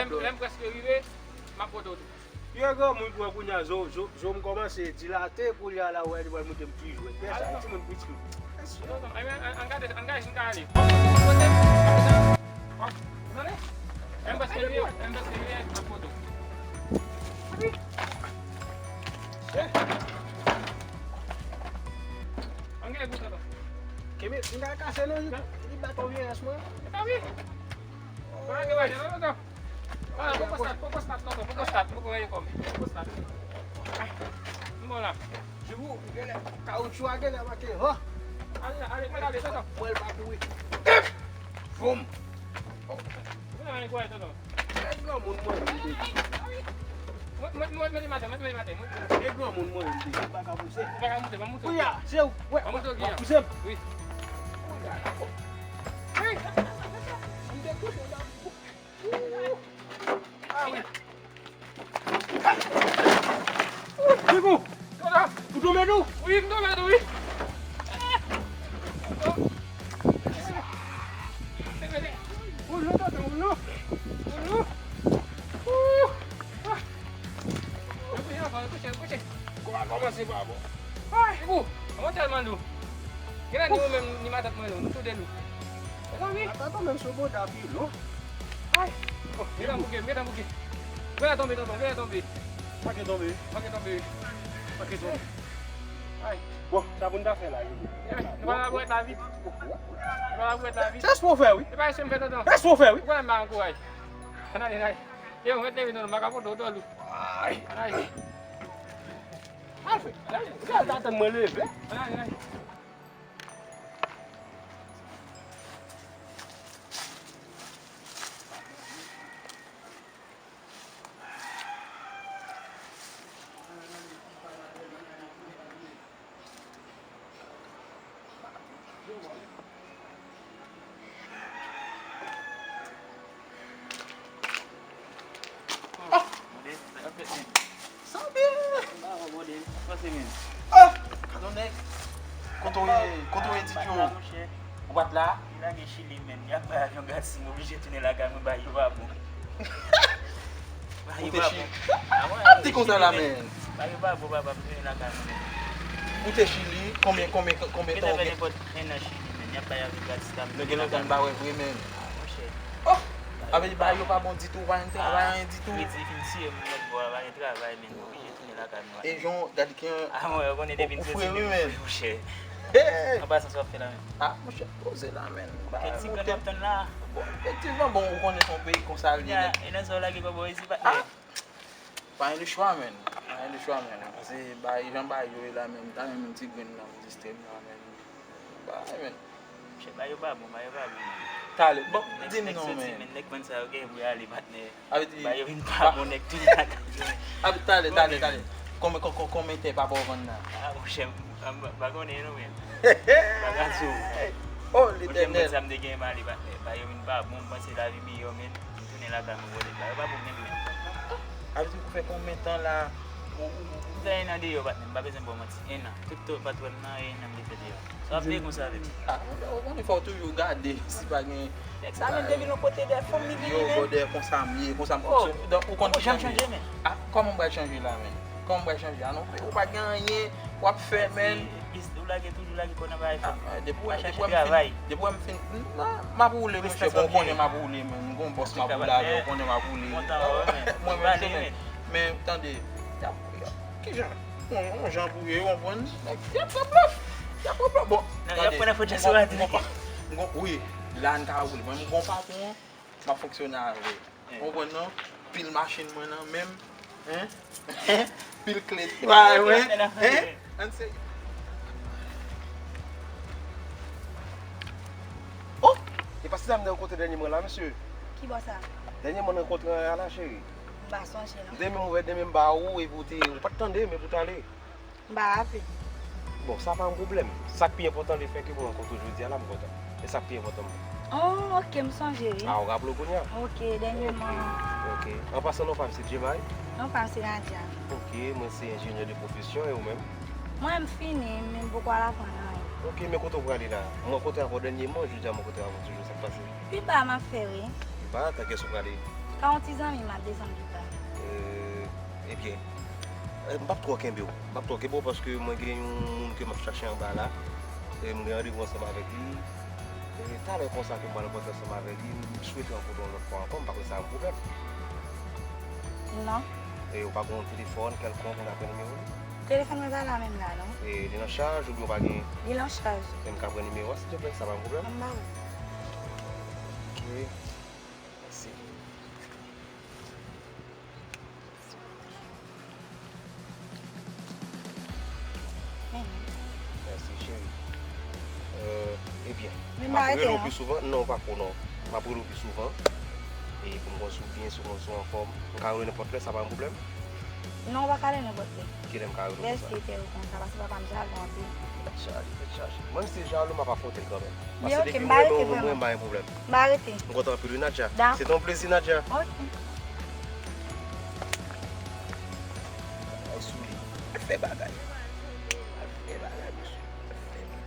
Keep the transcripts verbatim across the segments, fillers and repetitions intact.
Lè m prèske rive, m ap pote w tou. Pye granmoun pran kounye a, zo, zo, zo m kòmanse dilate, kounye a la, ou wè, li pral montre m ti jwèt. Pye sa, timoun piti. Tonton, an, an, an gade, an gade, si m ka ale. Hòp, hòp, hòp. Ou tande? Lè m prèske rive, lè m prèske rive, m ap pote w. An gade, tonton. Kenbe, m ta kase non, li, li bat yon vye rès mwen. Li pa vye. Pa gen bagay, non, non, non. Ah, poko stat, poko stat, tonton, poko stat, poko rayi kò m. Poko stat. M bon la. Jibou, genlè, kawotchou a genlè manke, ho. Ale, ale, ale, ale, tonton. Mwen pa kouri. Voum. Ou nan men kwa, tonton? E granmoun mwen, mwen. Mwen, mwen, mwen, mwen, mwen, mwen, mwen. E granmoun mwen, mwen. Ou pa ka pouse. Ou pa ka moute, pa moute. Wi, a, se ou. Wè, w ap pouse m. Wi. Wi. M te kouche la. Ou tonbe tou? Wi, m tonbe tou, wi. Ou lou, tonton, ou lou. Ou lou. Ou. Ah. Kouche, kouche, kouche. Kòman, kòman se pa bon? Ay, ou, mwen tèlman lou. Genlè ni ou menm, ni matant mwen lou, nou tou de lou. Mezanmi. Matant ou menm sou bòda pi lou. Ay. Oh, gentan bouke, gentan bouke. Gentan tonbe, tonton, gentan tonbe. Pa gen tonbe. Pa gen tonbe. Pa gen tonbe. Ay. Bon, sa pou n ta fè la, Jimmy? Eh, nou pa labouret la vit. Nou pa labouret la vit. Se sa w fè, wi. Se pa ese m fè, tonton. Se sa w fè, wi. Ou konnen m pa ankouraje. Ann ale, ann ale. Yo, mwen te vin, tonton, m pa ka pote w twò lou. Ay. Ay. Alfred, gade, gade, tann mwen leve. Ay, ay. Ah! Sa byen! Ah! Gadon nèg! Kote w ye? Kote w ye, Ti Djo? Ou pa t la? Li lage Chili, menm. Y ap bay avyon gratis, m oblije tounen lakay mwen, bay yo pa bon. Ou te Chili. Ap di konsa la, men. Bay yo pa bon, papa, m tounen lakay mwen. Ou te Chili, konbyen, konbyen, konbyen tan ou gen? Gentan fè nenpòt en an Chili, men. Y ap bay avyon gratis la, m tounen lakay mwen. Nou gen lontan n pa wè vre, men. Ah, monchè. Oh! Sa vle di bay yo pa bon ditou, pa gen travay, anyen ditou. Kredi fin tiye m lòt bò a, pa gen travay, men. M oblije tounen lakay mwen. E jan w gade ki an. Ah, mwen, ou konnen depi m soti, depi m fre, monchè. An pasan, sa w ap fè la menm? Ah, monchè, poze la, menn. Kèk ti gran n ap tann la. Bon, efektivman, bon, ou konnen se yon peyi konsa l ye, nèg. E nan sa w lage pa bò isit, patnè? Ah! Pa gen lechwa, menn. Pa gen lechwa, menn. Se bay, jan bay yo ye la, menn. M ta renmen ti grenn nan pou distre m la, menn. Bay, menn. Monchè, bay yo pa bon, bay yo pa bon. Talè, bon, di m non, menn. Nèg vann sa yo gen pou y ale, patnè. Bay yo vin pa bon, nèg tounen lakay yo. Talè, talè, talè. Konbyen, kon-, kon-, konbyen tè papa w vann nan? Ah, monchè, m, m, m pa konnen non, men. M pa ka di w. Oh, Letènèl. Monchè, m konn sa m te gen m ale, patnè. Bay yo vin pa bon, m panse lavi miyò, men. M tounen lakay mwen, konnen bay yo pa bon menm, men. Sa vle di ou fè konbyen tan la? Ou, ou, ou fè en an deyò, patnè, m pa bezwen ba w manti. En an. Tout tan w pa t wè m nan, en an m te fè deyò. Sa ap veye konsa avè m. Ah, ou konnen fò w toujou gade si pa gen. Nèg sa menm te vin yon kote dèyè fanm li vini menm. Yo, bò dèyè konsa m ye, konsa m fonksyone. Donk, ou konn kijan m ye. Ah, kòman m pral chanje la, menm? Kòman m pral chanje? Ah non, ou pa gen anyen w ap fè, menm. Ou lage, toujou lage kò nan bagay fanm. Ah, depi w, depi w m fin, depi w m fin, m, m ap woule, monchè, bon, ou konnen m ap woule, menm. M gon bòs m ap woule avè, ou konnen m ap woule. Mwen menm, se menm. Men, tande, y ap, y ap, kijan? Yon, yon jan pou ye, ou konprann? Nèg, y ap pran blòf. Y ap pran blòf. Bon, tande, m gon, m gon pa-, m gon, wi, la n ka woule. Mwen, m gon patwon, m ap fonksyone avè l. Ou konprann, non? Pil machin mwen nan men m. Hein? Pil kle bay mwen. Hein? Ann se. Oh! E pa se dam nan rankontre dènyèman la, mesye? Ki bò sa? Dènyèman, n rankontre an la, cheri. M pa sonje, non. M te menm wè, te menm ba ou, epi w te, ou pa t tande, men pou t ale. M pa raple. Bon, sa pa yon pwoblèm. Sa k pi enpòtan, lefètke mwen rankontre w jodi a la, m kontan. E sa k pi enpòtan pou mwen. Oh, ok, m sonje, wi. Ah, ou raple w kounye a? Ok, dènyèman. Ok, ok. An pasan, non pa m se Djemay? Non pa m se Nadia. Ok, mwen se enjenyè de pwofesyon, e ou menm? Mwen, m fini, men m poko al aprann anyen. Ok, men kote w prale la? M rankontre avè w dènyèman, jodi a m rankontre avè w toujou, sa k pase? Pi ba m ap fè, wi. Pi ba, tan kiyès ou prale? Pa yon ti zanmi m ap desann pita. Eh, ebyen, eh, m p ap twò kenbe w. M p ap twò kenbe w paske mwen gen yon moun ke m ap chache anba la. E m gen randevou ansanm avèk li. E talè konsa ke m pral rankontre ansanm avèk li, m swete rankontre w yon lòt fwa ankò, m pa kwè sa yon pwoblèm. Non. E ou pa gen yon telefòn kèlkonk, mwen ka pran nimewo li? Telefòn mwen pa la menm la, non. E li nan chaj oubyen ou pa gen? Li nan chaj. E m ka pran nimewo a, silteplè, sa pa yon pwoblèm? An ba ou. Ok. Mèsi. Mèsi, cheri. Euh, ebyen, m ap rele w pi souvan. Non, pa pou non. M ap rele w pi souvan. E pou m konn si w byen, si w konn si w anfòm. M ka rele w nenpòt lè, sa pa yon pwoblèm? Non, ou pa ka rele nenpòt lè. Kilè m ka rele w konsa? Lè se te ou konsa, paske papa m jalou anpil. Tèt chaje, tèt chaje. Menm si l jalou, m ap afwonte l kanmenm. Paske depi m renmen w, mwen, m pa gen pwoblèm. M arete. M kontan anpil wi, Nadja. Se te yon plezi, Nadja. Ok. Ay, sou li. Al fè bagay. Al fè bagay, mesye. Al fè bagay.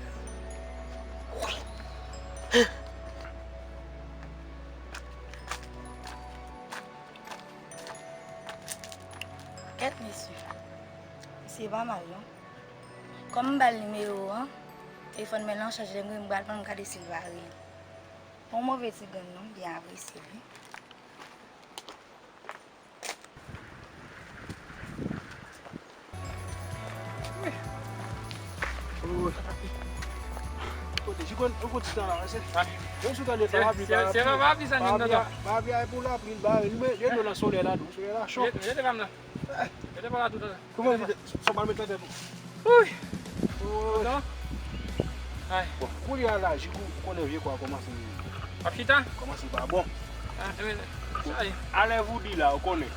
Kèt, mesye. Misye pa mal, non. Kòm m ba l nimewo an, telefòn mwen nan chaj, lè m rive m pral pran l, m gade si l pa rele. Yon move ti grenn non, m byen apresye li. Kote, si konn, yon ti tan la, se. Wi. Menm si w tande pa lapli, pa lapli. Se pa lapli sa, non, non. Pa lapli a, e pou lapli, l bare. Li mete dlo nan solèy la, tou. Solèy la cho. Mete pa m la. Mete pa la toutan. Kòman w di, sa w pral met nan tèt ou? Wi. Oh. Non. Ay. Bon, kounye a la, Jigou, ou konnen vye kò a kòmanse. Ap chita? Kòmanse pa bon. Ah, men, sa ye. Alè Voudi la, ou konnen.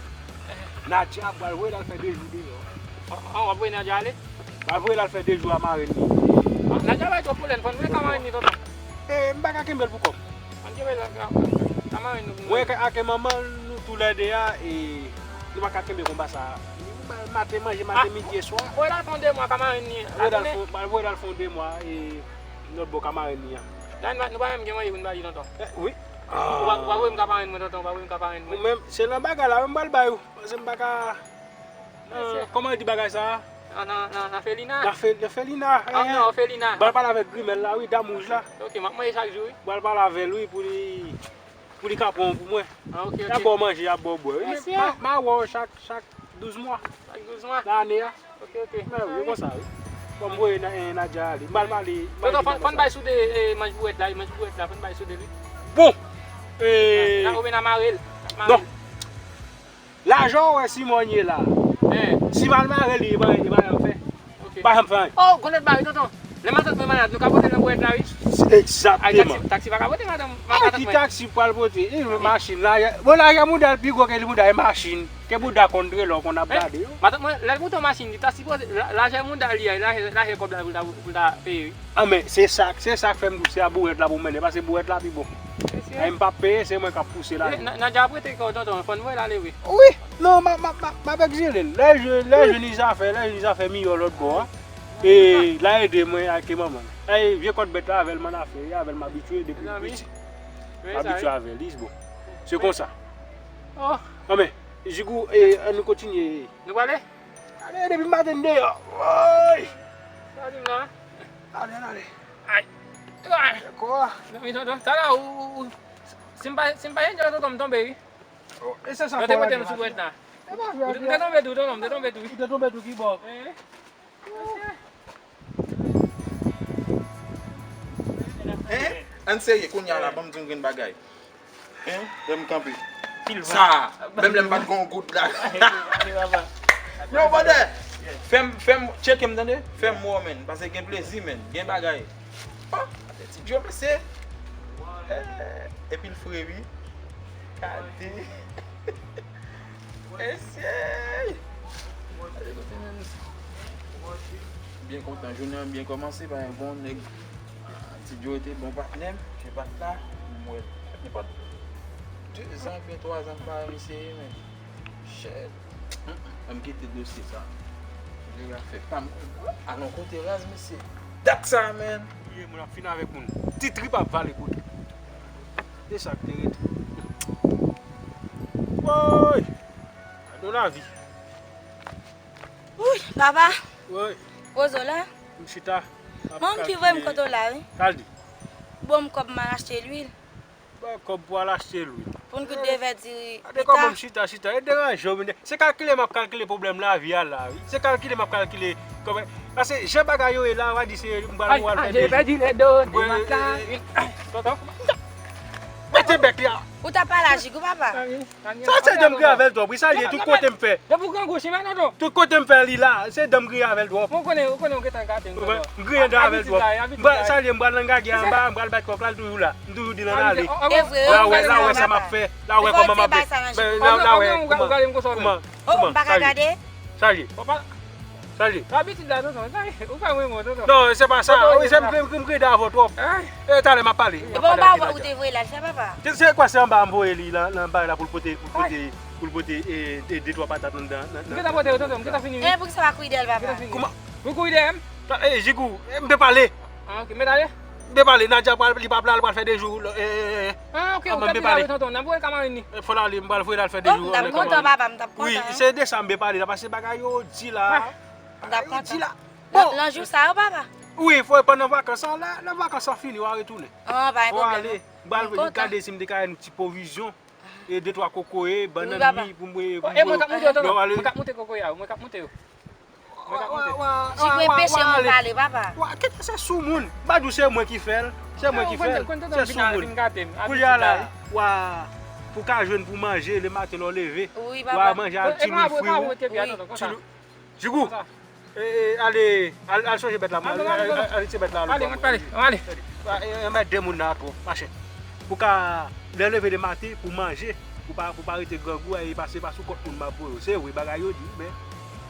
Nadja pral voye l al fè de jou deyò. Ah, ah, w ap voye Nadja ale? Pral voye l al fè de jou a marenn li. Ah, Nadja bay twòp pwoblèm, fò n voye ka marenn li, tonton. E, m pa ka kenbe l pou kò m. Ann kenbe l ak, ak, ak manman nou. Mwen ak manman nou toulède a, e, nou pa ka kenbe konba sa a. Maten manje, maten, midi e swa. Voye l al fè yon de mwa ka marenn li. Voye l al fè, voye l al fè yon de mwa, e, lòt bò ka marenn li an. La, nou pa, nou pa menm gen manje pou n ba li, tonton. E, wi. Ou pa, ou pa voye m ka marenn mwen, tonton, ou pa voye m ka marenn mwen. Ou menm, se nan bagay la, menm m pral ba yo. Paske m pa ka. Nan, kòman yo di bagay sa a? Nan, nan, nan, nan felina. Nan fe-, nan felina. Ah, eh, nan felina. Pral pale avèk grimèl la, wi, dam wouj la. Ok, m ap manje chak jou, wi. Pral pale avè l, wi, pou li, pou li ka pran yon pou mwen. Ah, ok, ok. Y ap ba w manje, y ap ba w bwè, wi. Mèsi, men, hein. M a, m a wè w chak, chak douz mwa. Chak douz mwa? Nan ane a. Ok, ok. Mè wi, e konsa, wi. Bon, m voye Na-, eh, Nadja ale. M al pale, m al di Nadja sa. Tonton, fò n bay sou de, eh, manch bourèt la, wi, manch bourèt la, fò n bay sou de, wi. Bon. Eh. Nan, oubyen n a mare l. Non. Lajan w wè Simon ye la. Si m al mare li, e pa, e pa janm fè. Ok. Pa janm fè anyen. Oh, gon lòt bagay, tonton. Lè matant mwen malad, nou ka pote l nan bourèt la, wi. Egzakteman. Ay, taksi, taksi pa ka pote madanm, matant mwen. Ki taksi pral pote? E, machin la, bon, lajan mouda l pi gwo ke li mouda e machin. Ke bouda konn trelè w konn ap gade yo. Matant mwen, lè l moute yon machin, li ta sipoze, la, lajan mouda li a, lajan, lajan kòb la pou l ta, pou l ta peye, wi. Ah, men, se sa, se sa k fè m di w se a bourèt la pou m mennen, paske bourèt la pi bon. Ay, m p ap peye, se mwen k ap pouse la. Nan, nan dja prete kò, tonton, fò n voye l ale, wi. Wi, non, m a, m a, m a, m ap egzile l. Lè je, lè je ni zafè, lè je ni zafè miyò lòt bò a. E, l a ede mwen ak manman l. Ay, vye kòd bèt la avè l m annafè, e avè l m abitye depi m piti. M abitye avè l, wi, bon. Se konsa. Oh. Anben, Jigou, e, ann nou kontinye. Nou prale? Ale, depi maten m deyò. Woy! Sa w di m la? Ale, ann ale. Ay. Ay. Kò a. Zanmi tonton, talè ou, ou, ou, si m pa, si m pa jwenn tonton m tonbe, wi. Oh, e se sa. Yo te pote m sou bwèt la. E pa vre. Ou te tonbe tou, tonton, m te tonbe tou, wi. Ou te tonbe tou ki bò? Eh. Hein? Ann serye, kounye a la, ban m di w yon grenn bagay. Hein? Lè m kanpe. Sa, menm lè m pa t gen yon goud la. Yo, brother, fè m, fè m, tcheke m, tande? Fè m wè w, menn, paske gen plezi, menn, gen bagay. Oh, gade ti Djo, mesye. Eh, epi l fre, wi. Gade. Mesye! Gade kote menm. Byen kontan, jounen an byen kòmanse pa yon bon nèg. Ah, ti Djo te bon patnè m, je pa t la, m wè. Nenpòt de zan oubyen twa zan m pa wè misye, men. Shit. Mm, mm, m kite dosye sa. Nèg la fè pa m. Alon kote raz, mesye. Dat sa, man. Touye moun ap fin avèk moun. Ti trip ap vale kote. Se sa k te rete. Woy! Gade lavi. Woy, papa. Woy. Poze w la. M chita. Manmi ki voye m kote w la, wi. Sa l di? Ban m kòb m al achte lwil. Ba kòb pou al achte lwil. Pou n goute de vè diri pita. Gade kòman m chita, chita. E deranje w, men se kalkile m ap kalkile pwoblèm lavi a la, wi. Se kalkile m ap kalkile kòman. Paske jan bagay yo ye la, w a di se m pral, m pral fè de jou. Tonton. Mete bèk li a. Ou ta pale a Jigou, papa. Sa se dan m griyen avè l twòp, wi, sa l ye, tout kote m fè. Depi w grangou, chimè, tonton. Tout kote m fè li la, se dan m griyen avè l twòp. Mwen konnen, ou konnen, ou gentan gate m, tonton. M griyen dan avè l twòp. M pral, sa l ye, m pral nan gage anba, m pral bat kòk la, l toujou la. M toujou di l ann ale. E vre, la wè, la wè sa m ap fè. La wè kòman m ap, la wè kòman, kòman, kòman. Oh, m pa ka gade. Sa l ye? Sa l ye? Abitid la, tonton. Sa, ou fè mwen mò, tonton. Non, se pa sa. Wi, se m, m, m griyen dan avè w twòp. E talè m ap pale. E bon, ou pa wè ou te voye l al fè, papa? Se, se kwa, se anba m voye li nan, nan bay la pou l pote, pou l pote, pou l pote, e, de, de twa patat nan, nan, nan. M gentan pote yo, tonton, m gentan fini, wi. E, poukisa w pa kouri dèyè l, papa? Kouman? Ou kouri dèyè m? E, Jigou, e, m te pale. Ah, ok, m te ale. M te pale, Nadia pral, li pa pral, pral fè de jou, e, e, e. Ah, ok, ou fè pil avè tonton, n ap voye kamarin li. E, fò l ale, m pral voye l al fè de jou. Oh, m t ap kontan, papa, m t ap kontan, wi, se de sa m te pale la, paske bagay yo di la. M t ap kontan. Di la. Bon. Nan, nan jou sa yo, papa? Wi, fò pandan vakans sa, lè, lè vakans sa fini, w a retounen. Ah, pa gen pwoblèm. W a ale, m pral gade si m te ka jwenn yon ti pwovizyon, e de twa kokoye, bannann mi pou mwen, pou mwen. E mwen k ap moute yo, tonton. Mwen k ap moute kokoye a, mwen k ap moute yo. Mwen k ap moute. Jigou, enpeche moun pale, papa. Wa, kite se sou moun. M pa di w se mwen ki fè l, se mwen ki fè l, se sou moun. Kounye a la, wa, pou w ka jwenn pou manje, lematen lè w leve, wa manje a ti lwil fri w. Jigou, e, e, ale, al, al sonje bèt la, al, al, al, al, al, se bèt la, ale, mwen pale, ale. E, e, mèt de moun nan twòp, mache. Pou ka, lè leve de maten, pou manje, pou pa, pou pa rete grangou, e pase pa sou kont moun m ap voye w. Se vre, bagay yo di, men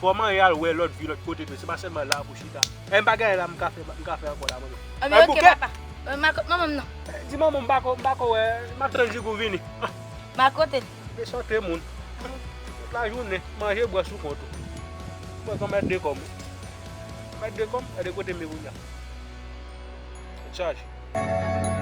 fò mwen al wè lòt vi, lòt kote tou. Se pa sèlman la pou chita. E m pa gen anyen la, m ka fè, m ka fè ankò la, mwen menm. Anben, ok, papa. E, m al kot manman m nan. E, di manman m, m pa ko, m pa ko wè, m ap tann Jigou vini. M al kote l. Mesante moun. Tout lajounen, manje bwè sou kont ou. Mwen konn mèt de kòb. Mèt de kòb, gade kote m ye kounye a. Tèt chaje.